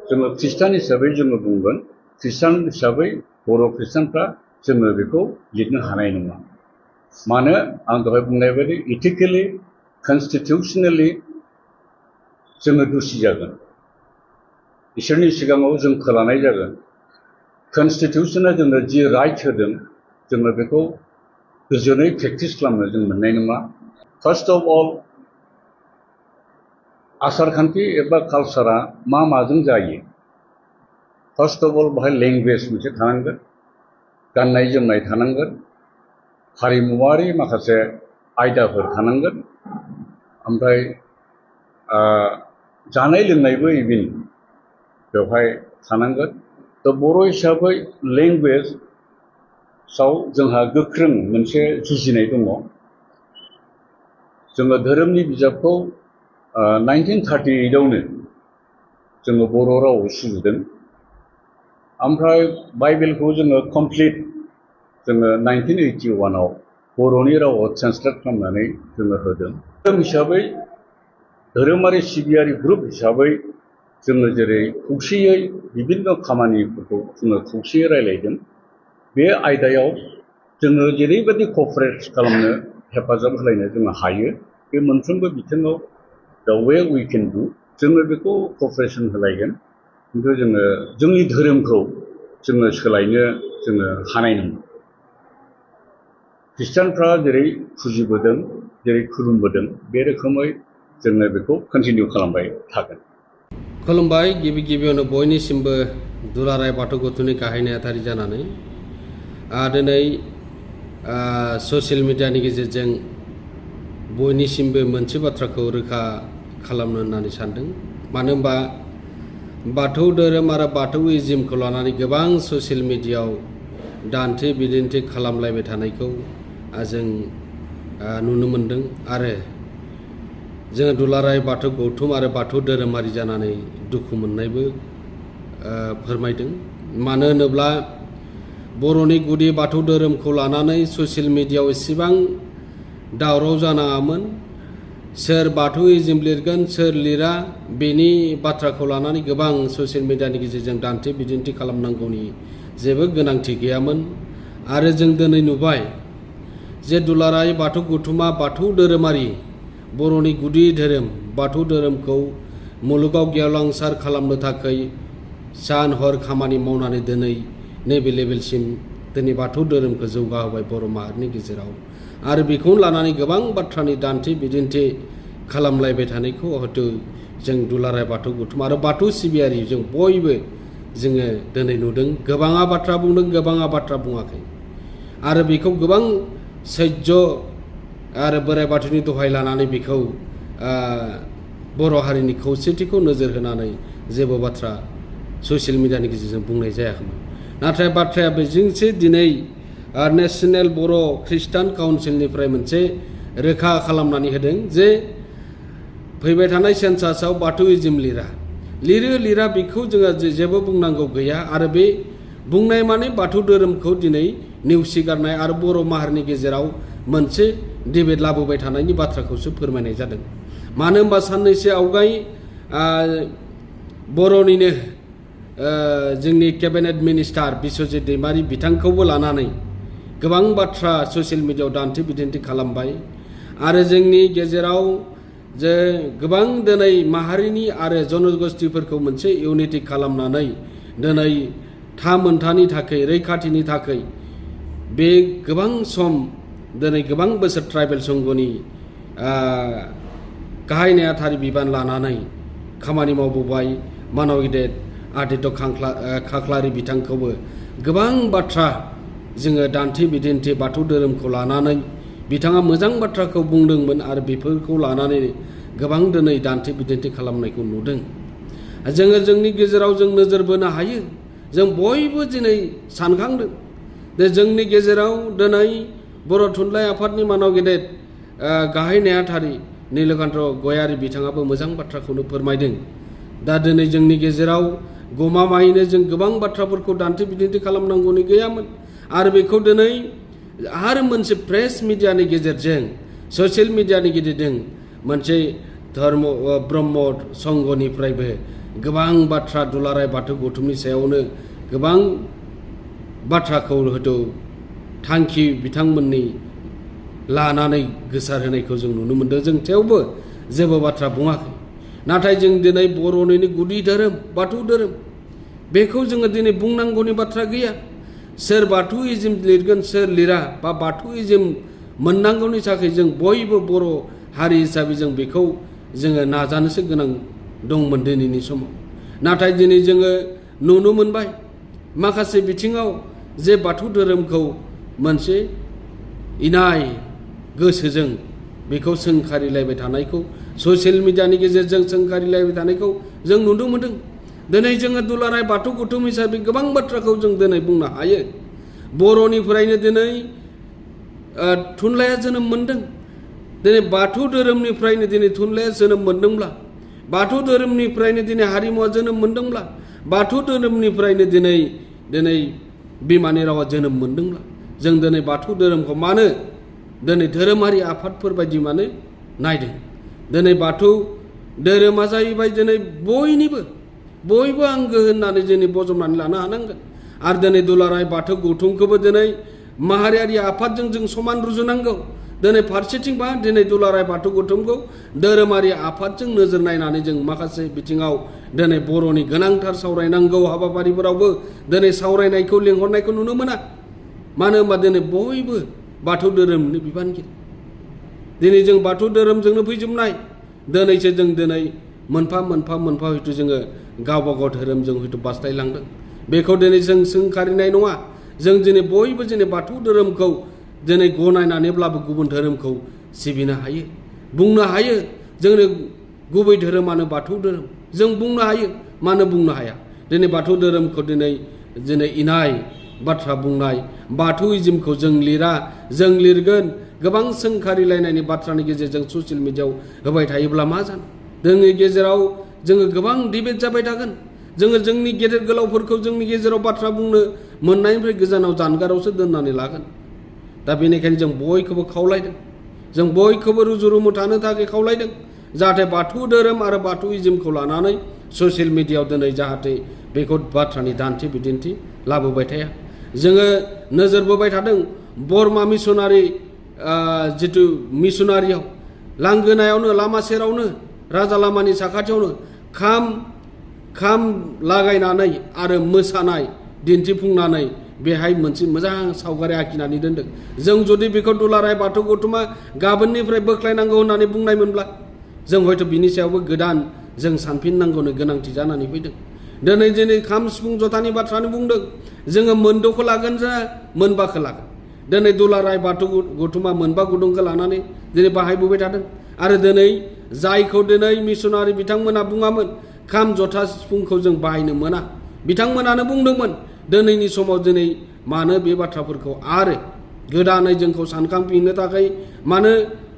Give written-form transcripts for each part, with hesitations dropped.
जोङो खृष्टान हिसाबै जोङो बुंगोन खृष्टान हिसाबै बर' खृष्टानफ्रा जोङो बेखौ लिरनो हानाय नङा। मानो आं दहाय बुंनाय बायदि इथिकेलि कनस्टिटिउसनेलि जोङो दुसि जागोन, इसोरनि सिगाङाव जों खोलानाय जागोन। कनस्टिटिउसना जोंनो जि राइट होदों जोङो बेखौ गोजोनै प्रेक्टिस खालामनो जों मोननाय नङा। फार्स्ट अफ अल आसार खान्थि एबा कालसारा माजों जायो? फार्स्ट अफ अल बाहाय लेंगुवेज मोनसे थानांगोन, गाननाय जोमनाय थानांगोन, हारिमुवारि माखासे आयदाफोर थानांगोन, ओमफ्राय जानाय लोंनायबो इभिन बेवहाय थानांगोन। थ' बर' हिसाबै लेंगुवेजआव जोंहा गोख्रों मोनसे जुजिनाय दङ। जोङो धोरोमनि बिजाबखौ 1938आवनो जोङो बर' रावआव सुजुदों, ओमफ्राय बाइबेलखौ जोङो कमप्लिट जोङो 1981आव बर'नि रावआव ट्रेन्सलेट खालामनानै जोङो होदों। धोरोम हिसाबै धोरोमारि सिबियारि ग्रुप हिसाबै जोङो जेरै खौसेयै बिभिन्न खामानिफोरखौ जोङो खौसेयै रायलायदों, बे आयदायाव जोङो जेरैबायदि क'पारेट खालामनो हेफाजाब होलायनो जोङो हायो, बे मोनफ्रोमबो बिथिङाव दा वे वी केन डु जोङो बेखौ क'पारेसन होलायगोन। खिन्थु जोङो जोंनि धोरोमखौ जोङो सोलायनो जोङो हानाय नङा। खृष्टानफ्रा जेरै फुजिबोदों, जेरै खुलुमबोदों, बे रोखोमै जोङो बेखौ कन्टिनिउ खालामबाय थागोन। खुलुमबाय। गिबियावनो बयनिसिमबो दुलाराय बाथौ गौथुमनि गाहाय नेहाथारि जानानै दिनै ससियेल मिडियानि गेजेरजों बयनिसिमबो मोनसे बाथ्राखौ रोखा खालामनो होननानै सानदों। मानो होनबा बाथौ धोरोम आरो बाथौइजिमखौ लानानै गोबां ससियेल मिडियायाव दान्थे बिदिन्थे खालामलायबाय थानायखौ जों नुनो मोनदों आरो जोङो दुलाराय बाथौ गौथुम आरो बाथौ धोरोमारि जानानै दुखु मोननायबो फोरमायदों। मानो होनोब्ला बर'नि गुदि बाथौ धोरोमखौ लानानै ससियेल मिडियायाव एसेबां दावराव जानाङामोन। सोर बाथौइजिम लिरगोन सोर लिरा बेनि बाथ्राखौ लानानै गोबां ससियेल मिडियानि गेजेरजों दान्थे बिदिन्थि खालामनांगौनि जेबो गोनांथि गैयामोन। आरो जों दिनै नुबाय जे दुलाराय बाथौ गौथुमा बाथौ धोरोमारि बर'नि गुदि धोरोम बाथौ धोरोमखौ मुलुगाव गेवलांसार खालामनो थाखाय सान हर खामानि मावनानै दिनै नैबे लेभेलसिम दिनै बाथौ धोरोमखौ जौगाहोबाय बर' माहारिनि गेजेराव। आरो बेखौनो लानानै गोबां बाथ्रानि दान्थे बिदिन्थे खालामलायबाय थानायखौ हयथ' जों दुलाराय बाथौ गौथुम आरो बाथौ सिबियारि जों बयबो जोङो दिनै नुदों। गोबाङा बाथ्रा बुंदों, गोबाङा बाथ्रा बुङाखै। आरो बेखौ गोबां सैज्य आरो बोराइ बाथौनि दहाय लानानै बेखौ बर' हारिनि खौसेथिखौ नोजोर होनानै जेबो बाथ्रा ससियेल मिडियानि गेजेरजों बुंनाय जायाखैमोन। नाथाय बाथ्राया बेजोंसो दिनै नेशनेल बर' खृष्टान काउन्सिलनिफ्राय मोनसे रोखा खालामनानै होदों जे फैबाय थानाय सेन्सासआव बाथौइजिम लिरा बेखौ जोङो जेबो बुंनांगौ गैया। आरो बे बुंनाय माने बाथौ धोरोमखौ दिनै नेवसिगारनाय आरो बर' माहारिनि गेजेराव मोनसे डिबेट लाबोबाय थानायनि बाथ्राखौसो फोरमायनाय जादों। मानो होनबा साननैसो आवगाय बर'निनो जोंनि केबिनेट मिनिस्टार बिस्वजित दैमारि बिथांखौबो लानानै गोबां बाथ्रा ससियेल मिडियायाव दान्थे बिदिन्थि खालामबाय। आरो जोंनि गेजेराव जे गोबां दिनै माहारिनि आरो जनगोष्ठीफोरखौ मोनसे इउनिटि खालामनानै दिनै मोनथानि थाखाय रैखाथिनि थाखाय बे गोबां सम दिनै गोबां बोसोर ट्राइबेल संघनि गाहाय नेहाथारि बिबान लानानै खामानि मावबोबाय मानव गेदेर आदित्य खाख्लारि बिथांखौबो गोबां बाथ्रा जोङो दान्थे बिदिन्थि बाथौ धोरोमखौ लानानै बिथाङा मोजां बाथ्राखौ बुंदोंमोन आरो बेफोरखौ लानानै गोबां दिनै दान्थे बिदिन्थि खालामनायखौ नुदों। जोङो जोंनि गेजेराव जों नोजोर बोनो हायो, जों बयबो दिनै सानखांदों जे जोंनि गेजेराव दिनै बर' थुनलाइ आफादनि मानव गेदेर गाहाय नेहाथारि नीलकान्त गयारि बिथाङाबो मोजां बाथ्राखौनो फोरमायदों। दा दिनै जोंनि गेजेराव गमामायैनो जों गोबां बाथ्राफोरखौ दान्थे बिदिन्थि खालामनांगौनि गैयामोन। आरो बेखौ दिनै आरो मोनसे प्रेस मिडियानि गेजेरजों ससियेल मिडियानि गेजेरजों मोनसे ब्रह्म संघनिफ्रायबो गोबां बाथ्रा दुलाराय बाथौ गौथुमनि सायावनो गोबां बाथ्राखौ हयथ' थांखि बिथांमोननि लानानै गोसारहोनायखौ जों नुनो मोनदों। जों थेवबो जेबो बाथ्रा बुङाखै। नाथाय जों दिनै बर'निनो गुदि धोरोम बाथौ धोरोम बेखौ जोङो दिनै बुंनांगौनि बाथ्रा गैया। सोर बाथौइज्म लिरगोन सोर लिरा बा बाथौइज्म मोननांगौनि थाखाय जों बयबो बर' हारि हिसाबै जों बेखौ जोङो नाजानोसो गोनां दंमोन दिनैनि समाव। नाथाय दिनै जोङो नुनो मोनबाय माखासे बिथिङाव जे बाथौ धोरोमखौ मोनसे इनाय गोसोजों बेखौ सोंखारिलायबाय थानायखौ ससियेल मिडियानि गेजेरजों सोंखारिलायबाय थानायखौ जों नुनो मोनदों। दिनै जोङो दुलाराय बाथौ गौथुम हिसाबै गोबां बाथ्राखौ जों दिनै बुंनो हायो। बर'निफ्रायनो दिनै थुनलाइया जोनोम मोनदों। दिनै बाथौ धोरोमनिफ्रायनो दिनै थुनलाइया जोनोम मोनदोंब्ला, बाथौ धोरोमनिफ्रायनो दिनै हारिमुवा जोनोम मोनदोंब्ला, बाथौ धोरोमनिफ्रायनो दिनै बिमानि रावा जोनोम मोनदोंब्ला, जों दिनै बाथौ धोरोमखौ मानो दिनै धोरोमारि आफादफोर बायदि मानो नायदों? दिनै बाथौ धोरोमा जाहैबाय दिनै बयबो आंगो होननानै दिनै बजबनानै लानो हानांगोन। आरो दिनै दुलाराय बाथौ गौथुमखौबो दिनै माहारियारि आफादजों जों समान रुजुनांगौ। दिनै फारसेथिंबा दिनै दुलाराय बाथौ गौथुमखौ धोरोमारि आफादजों नोजोर नायनानै जों माखासे बिथिङाव दिनै बर'नि गोनांथार सावरायनांगौ हाबाफारिफोरावबो दिनै सावरायनायखौ लिंहरनायखौ नुनो मोना। मानो होनबा दिनै बयबो बाथौ धोरोमनि बिबानगिरि। दिनै जों बाथौ धोरोमजोंनो फैजोबनाय। दिनैसो जों दिनै मोनफा हयथ' जोङो गावबा गाव धोरोमजों हयथ' बास्लायलांदों। बेखौ दिनै जों सोंखारिनाय नङा। जों दिनै बयबो दिनै बाथौ धोरोमखौ दिनै गनायनानैब्लाबो गुबुन धोरोमखौ सिबिनो हायो, बुंनो हायो जोंनि गुबै धोरोमानो बाथौ धोरोम। जों बुंनो हायो, मानो बुंनो हाया? दिनै बाथौ धोरोमखौ दिनै इनाय बाथ्रा बुंनाय, बाथौइज्मखौ जों लिरा, जों लिरगोन, गोबां सोंखारिलायनायनि बाथ्रानि गेजेरजों ससियेल मिडियायाव होबाय थायोब्ला मा जानो? जोंनि गेजेराव जोङो गोबां डिबेट जाबाय थागोन। जोङो जोंनि गेदेर गोलावफोरखौ जोंनि गेजेराव बाथ्रा बुंनो मोननायनिफ्राय गोजानाव जानगारावसो दोननानै लागोन। दा बेनिखायनो जों बयखौबो खावलायदों, जों बयखौबो रुजु रुमु थानो थाखाय खावलायदों, जाहाथे बाथौ धोरोम आरो बाथौइज्मखौ लानानै ससियेल मिडियायाव दिनै जाहाथे बेखौ बाथ्रानि दान्थे बिदिन्थि लाबोबाय थाया। जोङो नोजोर बोबाय थादों बरमा मिसनारि जिथु मिसनारियाव लांगोनायावनो लामा सेरावनो राजा लामानि साखाथियावनो खाम लागायनानै आरो मोसानाय दिन्थिफुंनानै बेहाय मोनसे मोजां सावगारि आखिनानै दोनदों। जों जुदि बेखौ दुलाराय बाथौ गौथुमा गाबोननिफ्राय बोख्लायनांगौ होननानै बुंनायमोनब्ला जों हयथ' बिनि सायावबो गोदान जों सानफिननांगौनो गोनांथि जानानै फैदों। दिनै खाम सिफुं जथानि बाथ्रानो बुंदों। जोङो मोनद'खौ लागोन ना मोनबाखौ लागोन? दिनै दुलाराय बाथौ गौथुमा मोनबा गुदुंखौ लानानै दिनै बाहायबोबाय थादों। आरो दिनै जायखौ दिनै मिसनारि बिथांमोना बुङामोन खाम जथा सिफुंखौ जों बाहायनो मोना, बिथांमोनानो बुंदोंमोन। दिनैनि समाव दिनै मानो बे बाथ्राफोरखौ आरो गोदानै जोंखौ सानखांफिननो थाखाय मानो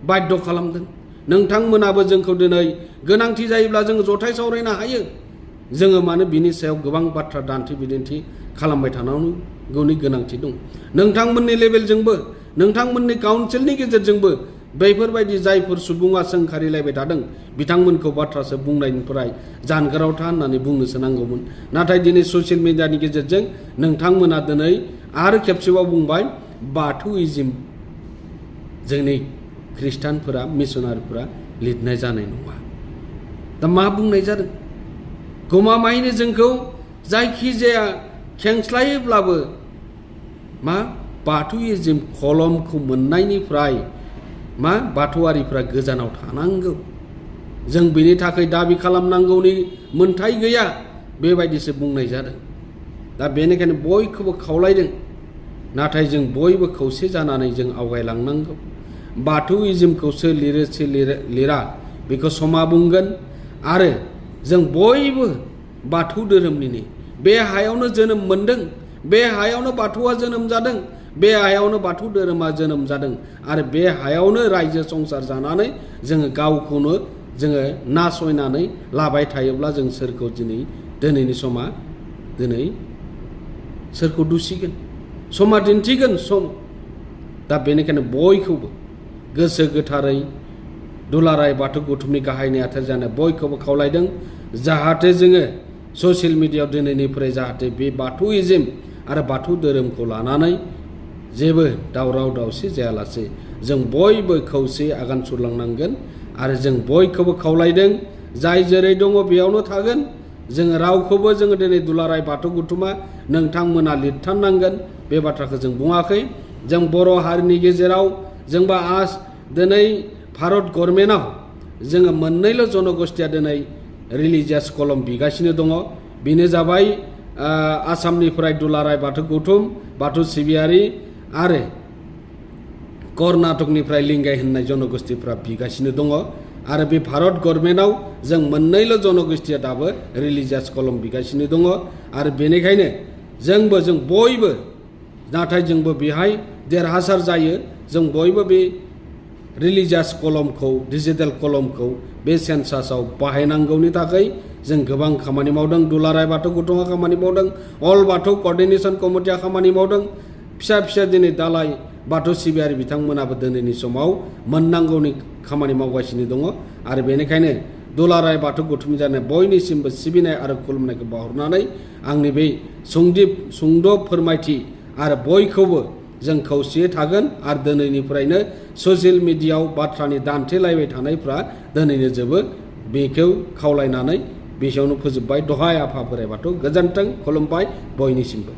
बाध्य खालामदों? नोंथांमोनाबो जोंखौ दिनै गोनांथि जायोब्ला जोङो जथाय सावरायनो हायो। जोङो मानो बिनि सायाव गोबां बाथ्रा दान्थे बिदिन्थि खालामबाय थानांगौनि गोनांथि दं? नोंथांमोननि लेभेलजोंबो, नोंथांमोननि काउन्सिलनि गेजेरजोंबो बैफोरबायदि जायफोर सुबुङा सोंखारिलायबाय थादों बिथांमोनखौ बाथ्रासो बुंनायनिफ्राय जानगाराव था होननानै बुंनोसो नांगौमोन। नाथाय दिनै ससियेल मिडियानि गेजेरजों नोंथांमोना दिनै आरो खेबसेबाव बुंबाय बाथौइज्म जोंनि ख्रिस्टानफोरा मिसनारिफोरा लिरनाय जानाय नङा। दा मा बुंनाय जादों? गमामायैनो जोंखौ जायखिजाया खेंस्लायोब्लाबो बाथौइज्म कलमखौ मोननायनिफ्राय बाथौआरिफ्रा गोजानाव थानांगौ, जों बेनि थाखाय दाबि खालामनांगौनि मोन्थाय गैया, बेबायदिसो बुंनाय जादों। दा बेनिखायनो बयखौबो खावलायदों। नाथाय जों बयबो खौसे जानानै जों आवगायलांनांगौ। बाथौइज्मखौ सोर लिरो सोर लिरा बेखौ समा बुंगोन। आरो जों बयबो बाथौ धोरोमनिनो, बे हायावनो जोनोम मोनदों, बे हायावनो बाथौआ जोनोम जादों, बे हायावनो बाथौ धोरोमा जोनोम जादों। आरो बे हायावनो रायजो संसार जानानै जोङो गावखौनो जोङो नासयनानै लाबाय थायोब्ला जों सोरखौ दिनैनि समा सोरखौ दुसिगोन? समा दिन्थिगोन सम। दा बेनिखायनो बयखौबो गोसो गोथारै दुलाराय बाथौ गौथुमनि गाहाय नेहाथारि जानाय बयखौबो खावलायदों जाहाथे जोङो ससियेल मिडियायाव दिनैनिफ्राय जाहाथे बे बाथौइज्म आरो बाथौ धोरोमखौ लानानै जेबो दावराव दावसि जायालासे जों बयबो खौसे आगान सुरलांनांगोन आरो जों बयखौबो खावलायदों जाय जेरै दङ बेयावनो थागोन जोङो रावखौबो जोङो दिनै दुलाराय बाथौ गौथुमा नोंथांमोना लिरथारनांगोन बे बाथ्राखौ जों बुङाखै जों बर' हारिनि गेजेराव जोंबा दिनै भारत गभर्नमेन्टआव जोङो मोननैल' जनगोष्ठीया दिनै रिलिजियास कलम बिगासिनो दङ बेनो जाबाय आसामनिफ्राय दुलाराय बाथौ गौथुम बाथौ सिबियारि आरो कर्नाटकनिफ्राय लिंगाय होननाय जनगोष्ठीफ्रा बिगासिनो दङ आरो बे भारत गभर्नमेन्टआव जों मोननैल' जनगोष्ठीया दाबो रिलिजियास कलम बिगासिनो दङ आरो बेनिखायनो जों बयबो नाथाय जोंबो बेहाय देरहासार जायो जों बयबो बे रिलिजियास कलमखौ डिजिटेल कलमखौ बे सेन्सासाव बाहायनांगौनि थाखाय जों गोबां खामानि मावदों दुलाराय बाथौ गौथुमा खामानि मावदों अल बाथौ कर्डिनेशन कमिटिया खामानि मावदों फिसा फिसा दिनै दालाय बाथौ सिबियारि बिथांमोनाबो दिनैनि समाव मोननांगौनि खामानि मावगासिनो दङ आरो बेनिखायनो दुलाराय बाथौ गौथुम जानाय बयनिसिमबो सिबिनाय आरो खुलुमनायखौ बावहरनानै आंनि बे सुंद' फोरमायथि आरो बयखौबो जों खौसेयै थागोन आरो दिनैनिफ्रायनो ससियेल मिडियायाव बाथ्रानि दान्थेलायबाय थानायफ्रा दिनैनो जोबो बेखौ खावलायनानै बेसेयावनो फोजोबबाय दहाय आफा बोराइ बाथौ गोजोन्थों खुलुमबाय बयनिसिमबो।